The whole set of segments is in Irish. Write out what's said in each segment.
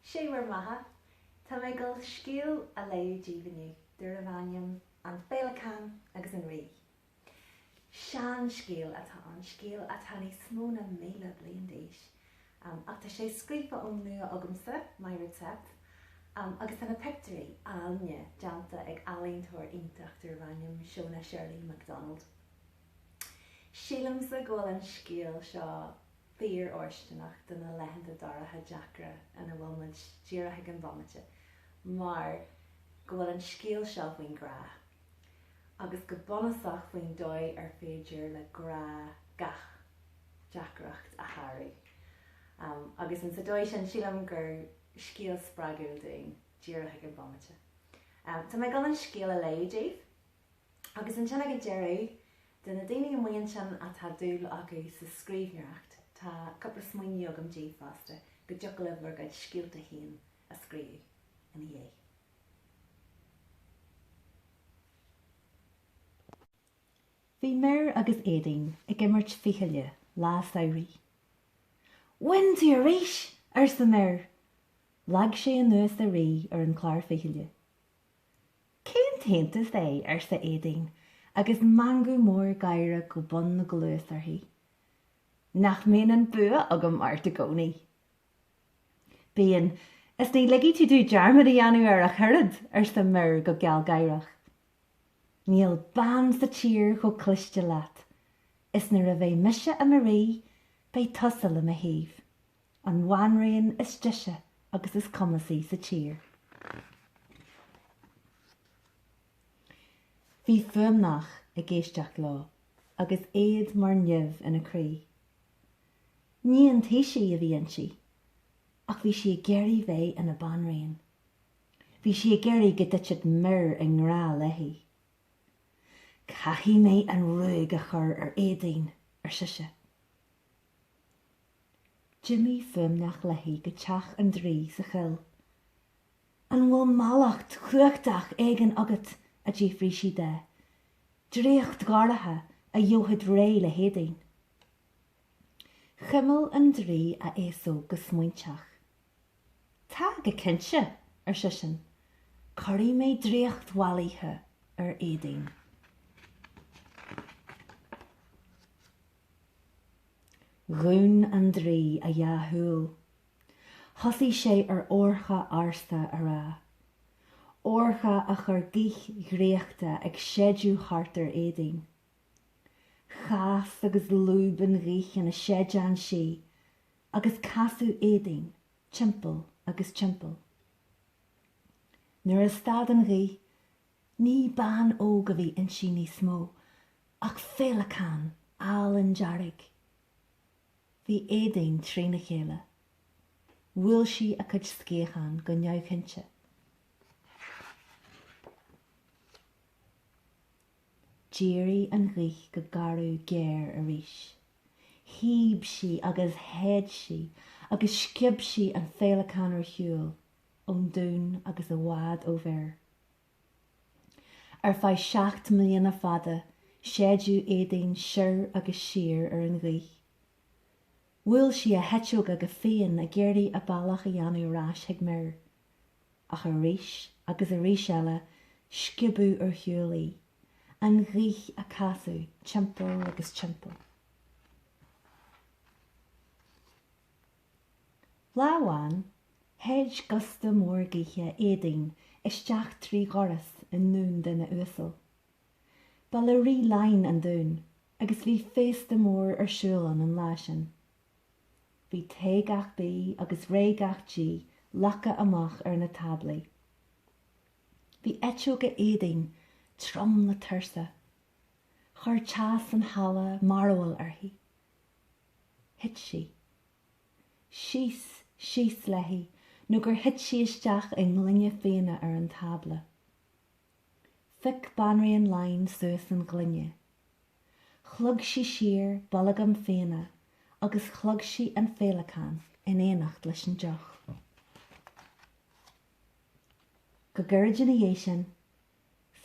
Sé bhur mbeatha. Tá mé ag dul scéal a léamh daoibh inniu darbh ainm An Féileacán agus an Rí. Seanscéal atá ann, scéal atá níos mó ná 1,000 bliain d'aois. Ach tá sé scríofa ón nua agamsa, Maighread Sept, agus tá na pictiúirí áilne déanta ag ealaíontóir iontach darbh ainm Shona Shirley MacDonald. Sílimse go bhfuil an scéal seo fíor-fhóirsteanach do na laethanta dorcha deacra ina bhfuil muid díreach ag an bhomaite mar go bhfuil an scéal seo faoin ghrá agus go bunúsach faoin dóigh ar féidir le grá gach deacracht a shárú. Agus insa dóigh sin sílim gur scéal spreagúil dúinn díreach ag an bhomaite. Tá mé ag dul an scéal a léamh daoibh. Agus ansin ag an deireadh, do na daoine amuigh ansin atá dúil acu sa scríbhneoireacht, tá cúpla smaoineamh agam daoibh fosta, go dtiocfadh libh bhur gcuid scéalta féin a scríobh ina dhiaidh. Bhí Mir agus Éadaoin ag imirt fichille lá samhraidh. 'Bhain tú arís! arsa Mir. Leag sé anuas a rí ar an chlár fichille. Cén t-iontas é? arsa Éadaoin agus meangadh mór gáire go bun na gcluas uirthi. Nach mbíonn an bua agam ort i gcónaí? Bíonn, is ní ligfidh tú domh dearmad a dhéanamh air ach oiread, arsa Mir go gealgháireach. Níl bean sa tír chomh cliste leat, is nuair a bheidh mise i mo rí, beidh tusa le mo thaobh. An bhanríon is deise agus is cumasaí sa tír. Bhí Fuamnach ag éisteacht leo agus éad mar nimh ina croí. Ní an taoisigh a bhí inti, ach bhí sí ag iarraidh bheith ina banríon. Bhí sí ag iarraidh go dtitfeadh Mir i ngrá léi. Caithfidh mé an ruaig a chur ar Éadaoin, ar sise. D'imigh Fuamnach léi go teach an draoi sa choill. An bhfuil mallacht chumhachtach éigin agat, a d'fhiafraigh sí de, draíocht dhorcha a gheobhadh réidh le hÉadaoin? Chuimil an draoi a fhéasóg go smaointeach. Tá, go cinnte, ar seisean, cuirfidh mé draíocht mhallaithe ar Éadaoin. Dhún an draoi a dhá shúil. Thosaigh sé ar órcha ársa a rá. Órcha a chuir gaoth dhraíochta ag séideadh thart ar Éadaoin. Chas agus lúb an ghaoth ina séideán sí agus casadh Éadaoin timpeall agus timpeall. Nuair a stad an ghaoth, ní bean óg a bhí inti níos mó Ach féileacán álainn dearg. Bhí Éadaoin trína chéile. Bhuail sí a cuid sciathán go neamhchinnte. D'éirigh an ghaoth go garbh géar arís. Shíob sí agus shéid sí agus sciob sí an féileacán ar shiúl ón dún agus i bhfad ó Mhir. Ar feadh 7 mbliana fada séideadh Éadaoin soir agus siar ar an ghaoth. Bhuail sí a heiteoga go fiáin ag iarraidh a bealach a dhéanamh ar ais chuig Mir. Ach arís agus arís eile sciobadh ar shiúl í, an ghaoth á casadh timpeall agus timpeall. Lá amháin, shéid gusta mór gaoithe Éadaoin isteach trí dhoras i ndún duine uasail. Ba le Rí Laighean an dún agus bhí féasta mór ar siúl ann an lá sin. Bhí tae gach bídh agus réidh gach dí leagtha amach ar na táblaí. Bhí eiteoga Éadaoin trom le tuirse. Chuir teas an halla mearbhall uirthi. Thit sí. Síos, síos léi nó gur thit sí isteach i ngloine fíona ar an tábla. Phioc Banríon Laighean suas an ghloine. Shlog sí siar bolgam fíona agus shlog sí an féileacán in éineacht leis an deoch. Go gairid ina dhiaidh sin,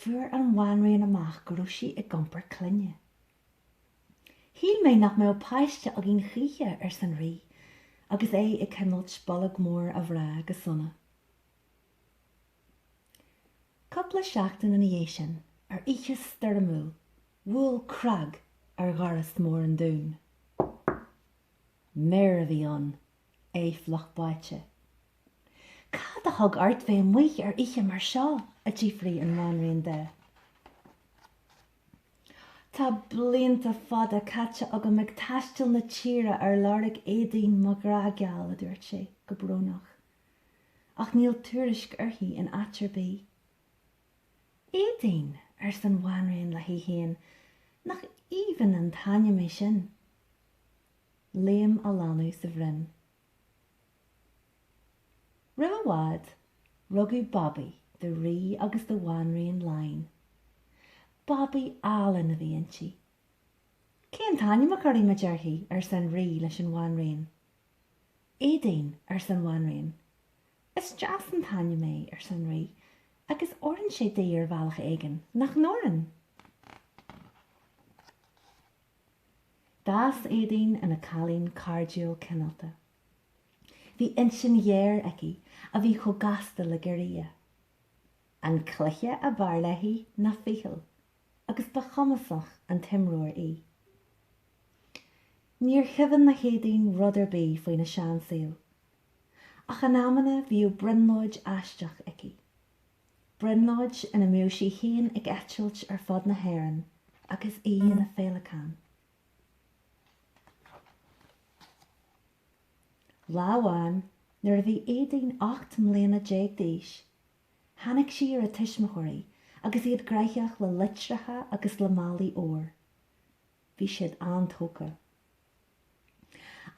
fuair an bhanríon amach go raibh sí ag iompar clainne. Shíl mé nach mbeadh páiste againn choíche, arsa an rí. agus é ag cuimilt bolg mór a mhná go sona. Cúpla seachtain ina dhiaidh sin, ar oíche stoirmiúil, bhuail cnag ar dhoras mór an dúin. Mir a bhí ann, é fliuch báite. Cad a thug ort bheith amuigh ar oíche mar seo? a d'fhiafraigh an bhanríon de. Tá blianta fada caite agam ag taisteal na tíre ar lorg Éadaoin mo ghrá geal, a dúirt sé go brónach, ach níl tuairisc uirthi in áit ar bith. Éadaoin, arsa an bhanríon léi féin, nach aoibhinn an t-ainm é sin! Léim a leanbh sa bhroinn. Roimh i bhfad, rugadh babaí do rí agus do bhanríon Laighean. Babaí álainn a bhí inti. Cén t-ainm a chuirfidh muid uirthi? arsa an rí leis an bhanríon. Éadaoin, arsa an bhanríon. Is deas an t-ainm é, arsa an rí, agus oireann sé di ar bhealach éigin, nach n-oireann? D'fhás Éadaoin ina cailín cairdiúil cineálta. Bhí intinn ghéar aici a bhí chomh gasta le giorria. An cluiche ab fhearr léi ná ficheall agus ba chumasach an t-imreoir í. Níor chuimhin le hÉadaoin rud ar bith faoina seansaol. Ach in amanna bhíodh brionglóid aisteach aici. Brionglóid ina mbeadh sí féin ag eitilt ar fud na hÉireann agus í ina féileacán. Lá amháin, nuair a bhí Éadaoin 18 mbliana d'aois, tháinig sí ar a tuismitheoirí agus iad gnóthach le litreacha agus le málaí óir. Bhí siad an-tógtha.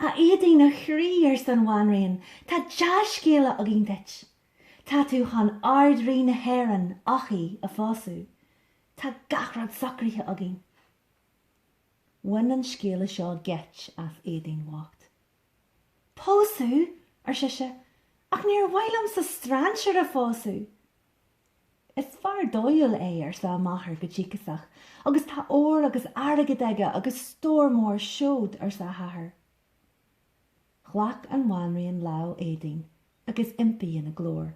A Éadaoin, a chroí, arsa an bhanríon, tá dea-scéala againn duit. Tá tú chun Ard-Rí na hÉireann, Eochaidh, a phósadh. Tá gach rud socraithe againn. Bhain an scéala seo geit as Éadaoin bhocht. Pósadh? ar sise, ach níor mhaith liomsa strainséir a phósadh! Is fear dóighiúil é, arsa a máthair go díocasach, agus tá ór agus airgead aige agus stór mór seod, arsa a hathair. Ghlac an bhanríon lámh Éadaoin agus impí ina glór.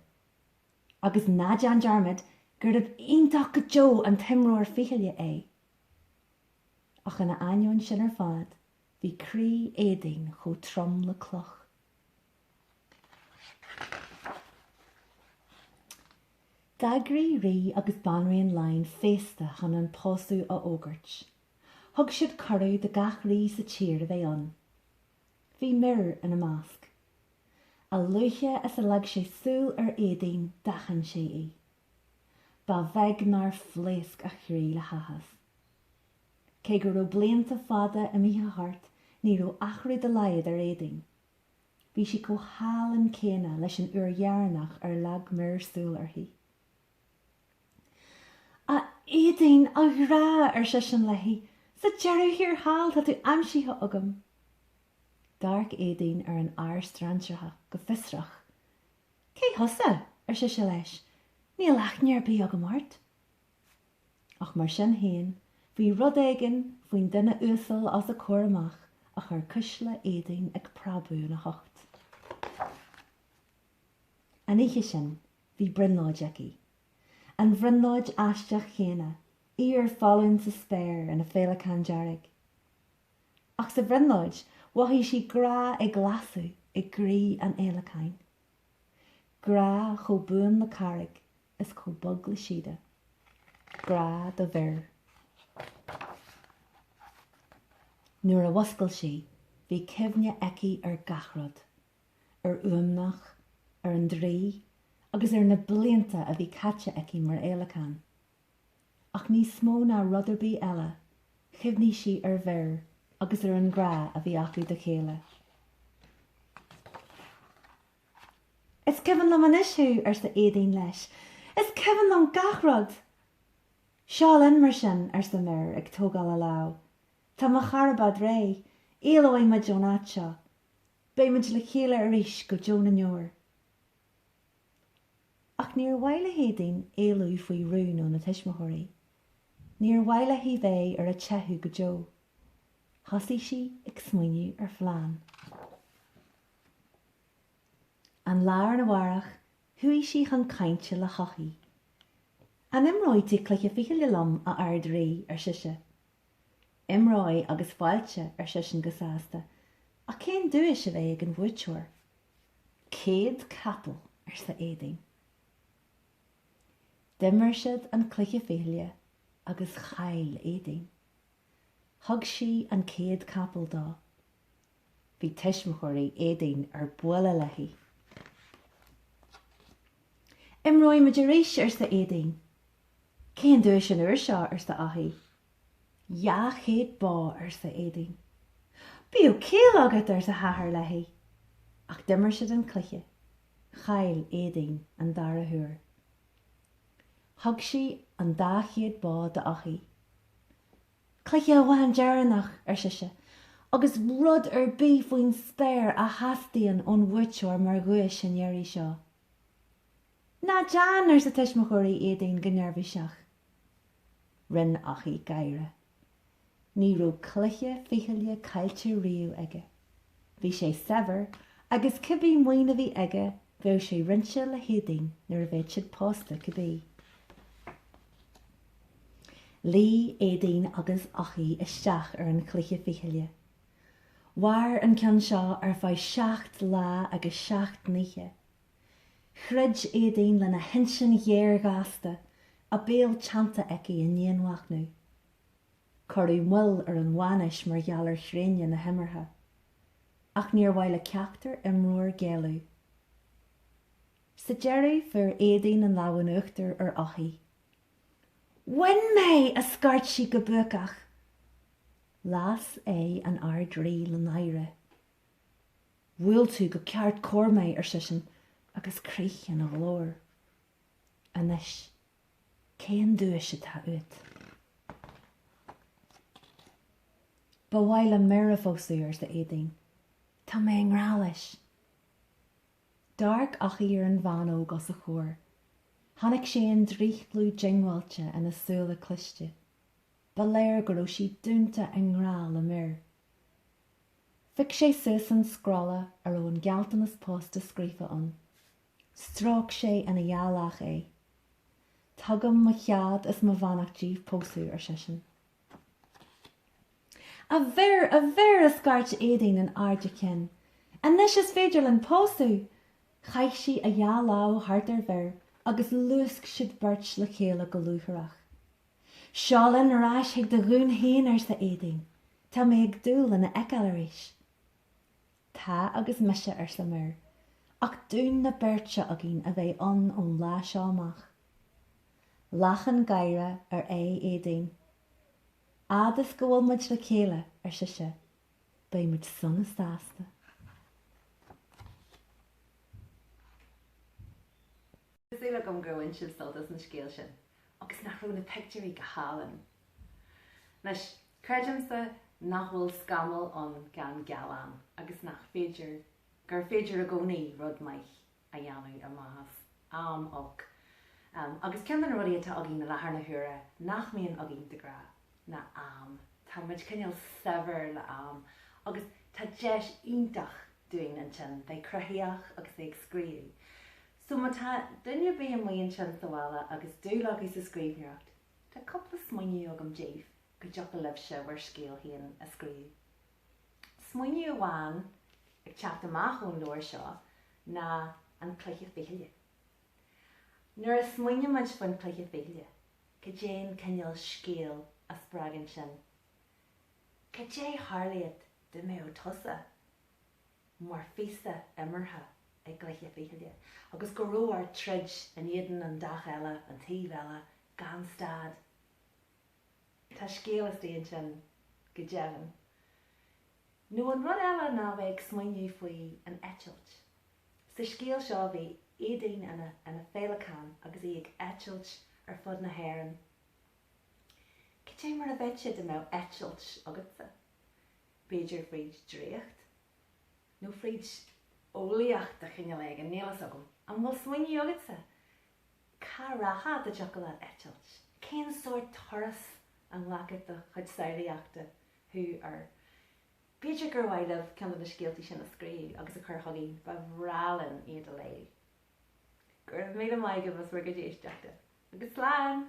Agus ná déan dearmad gurb iontach go deo an t-imreoir fichille é. Ach ina ainneoin sin ar fad, bhí croí Éadaoin chomh trom le cloch. D'eagraigh Rí agus Banríon Laighean féasta chun an pósadh a fhógairt. Thug siad cuireadh do gach rí sa tír a bheith ann. Bhí Mir ina measc. A luaithe is a leag sé súil ar Éadaoin d'aithin sé í. Ba bheag nár phléasc a chroí le háthas. Cé go raibh blianta fada imithe thart ní raibh athrú dá laghad ar Éadaoin. Bhí sí chomh hálainn céanna leis an uair dheireanach ar leag Mir súil uirthi. 'A Éadaoin, a ghrá! ar seisean léi, 'sa deireadh thiar thall tá tú aimsithe agam! D'amharc Éadaoin ar an fhear strainséartha go fiosrach. 'Cé thusa? ar sise leis. 'Níl aithne ar bith agam ort. Ach mar sin féin, bhí rud éigin faoin duine uasal os a comhair amach a chuir cuisle Éadaoin ag preabadh ina hucht. An oíche sin, bhí brionglóid aici. An bhrionglóid aisteach chéanna, í ar foluain sa spéir ina féileacán dearg. Ach sa bhrionglóid, mhothaigh sí grá ag lasadh i gcroí an fhéileacáin. Grá chomh buan le carraig is chomh bog le síoda. Grá do Mhir. Nuair a mhuscail sí, bhí cuimhne aici ar gach rud, ar Fhuamnach, ar an draoi, agus ar na blianta a bhí caite aici mar fhéileacán. Ach níos mó ná rud ar bith eile, chuimhnigh sí ar Mhir agus ar an ngrá a bhí acu dá chéile. Is cuimhin liom anois thú, arsa Éadaoin leis. Is cuimhin liom gach rud! Seo linn, mar sin, arsa Mir, ag tógáil a lámh. Tá mo charbad réidh. Éalóidh muid ón áit seo. Beidh muid le chéile arís go deo na ndeor. Ach níor mhaith le hÉadaoin éalú faoi rún óna tuismitheoirí. Níor mhaith léi bheith ar a teitheadh go deo. Thosaigh sí ag smaoineamh ar phlean. An lá arna mhárach, chuaigh sí chun cainte le hEochaidh. An imreoidh tú cluiche fichille liom, a Ard-Rí? ar sise. Imreoidh agus fáilte, ar seisean go sásta, ach cén duais a bheidh ag an bhuaiteoir? 100 capall, arsa Éadaoin. D'imir siad an cluiche fichille agus chaill Éadaoin. Thug sí an 100 capall dó. Bhí tuismitheoirí Éadaoin ar buile léi. Imreoidh muid arís, arsa Éadaoin. Cén duais an uair seo? arsa Eochaidh. 200 bó, arsa Éadaoin. Bíodh ciall agat, arsa a hathair léi. Ach d'imir siad an cluiche. Chaill Éadaoin an dara huair. Thug sí an dá chéad bó d'Eochaidh. Cluiche amháin deireanach, ar sise, agus rud ar bith faoin spéir a theastaíonn ón bhuaiteoir mar dhuais an iarraidh seo. Ná déan! arsa tuismitheoirí Éadaoin go neirbhíseach. Rinne Eochaidh gáire. Ní raibh cluiche fichille caillte riamh aige. Bhí sé saibhir agus cibé maoin a bhí aige bheadh sé roinnte le hÉadaoin nuair a bheadh siad pósta cibé. Luigh Éadaoin agus Eochaidh isteach ar an chluiche fichille. Mhair an ceann seo ar feadh seacht lá agus seacht n-oíche. Throid Éadaoin lena hintinn ghéar ghasta, a béal teannta aici i ndianmhachnamh. Cuireadh moill ar an bhainis mar gheall ar thréine na himeartha. Ach níor mhaith le ceachtar imreoir géilleadh. Sa deireadh fuair Éadaoin an lámh in uachtar ar Eochaidh. Bhain mé! a scairt sí go buacach. Las aghaidh an Ard-Rí le náire. Bhuail tú go ceart cóir mé, ar seisean, agus crith ina ghlór. Anois, cén duais atá uait? Ba mhaith liom Mir a phósadh, arsa Éadaoin. Tá mé i ngrá leis. D'amharc Eochaidh ar an bhean óg os a chomhair. Chonaic sé an draíochtú diongbháilte ina súile cliste. Ba léir go raibh sí dúnta i ngrá le Mir. Phioc sé suas an scrolla a raibh an gealltanas pósta scríofa ann. Stróic sé ina dhá leath é. Tugaim mo chead is mo bheannacht díbh pósadh, ar seisean. A Mhir! A Mhir! a scairt Éadaoin in ard a cinn. Anois is féidir linn pósadh! Chaith sí a dhá lámh thart ar Mhir agus luasc siad beirt le chéile go lúcháireach. Seo linn ar ais chuig do dhún féin, arsa Éadaoin. Tá mé ag dúil lena fheiceáil arís. Tá agus mise, arsa Mir. Ach dún na beirte againn a bheidh ann ón lá seo amach. Lachan gáire ar aghaidh Éadaoin. Fhad is go bhfuil muid le chéile, ar sise, beidh muid sona sásta. Tá súil agam gur bhain sibh sult as an scéal sin agus nach raibh na pictiúirí go hálainn. Anois, creidimse nach bhfuil scamall ann gan gealán agus nach féidir, gur féidir i gcónaí rud maith a dhéanamh amach as am olc. Agus ceann de na rudaí atá againn i láthair na huaire nach mbíonn againn de ghnáth ná am. Tá muid cineál saibhir le am agus tá deis iontach dúinn ansin bheith cruthaitheach agus bheith ag scríobh. So má tá duine ar bith amuigh ansin sa bhaile agus dúil agaibh sa scríbhneoireacht, tá cúpla smaoineamh agam daoibh go dtiocfadh libhse bhur scéal féin a scríobh. Smaoineamh amháin ag teacht amach ón leabhar seo ná an cluiche fichille. Nuair a smaoinímid faoin cluiche fichille, cad é an cineál scéal a spreagann sin? Cad é tharlódh dá mbeadh tusa mar phíosa imeartha i gcluiche fichille agus go raibh ort troid in éadan an dath eile, an taobh eile, gan stad? Tá scéal istigh ansin go deimhin. Nó an rud eile ná bheith ag smaoineamh faoi an eitilt. Sa scéal seo bhí Éadaoin ina ina féileacán agus í ag eitilt ar fud na hÉireann. Cad é mar a bheadh sé dá mbeadh eitilt agatsa? B'fhéidir fríd draíocht? Nó fríd eolaíocht de chineál éigin, níl fhios agam. An bhfuil smaoineamh agatsa? Cá rachfá dá dtiocfadh leat eitilt? Cén sórt turas a nglacfadh do chuid samhlaíochta thú air? B'fhéidir gur mhaith libh ceann de na scéaltaí sin a scríobh agus a chur chugainn, ba bhreá linn iad a léamh. Go raibh míle maith agaibh as bhur gcuid éisteachta, agus slán!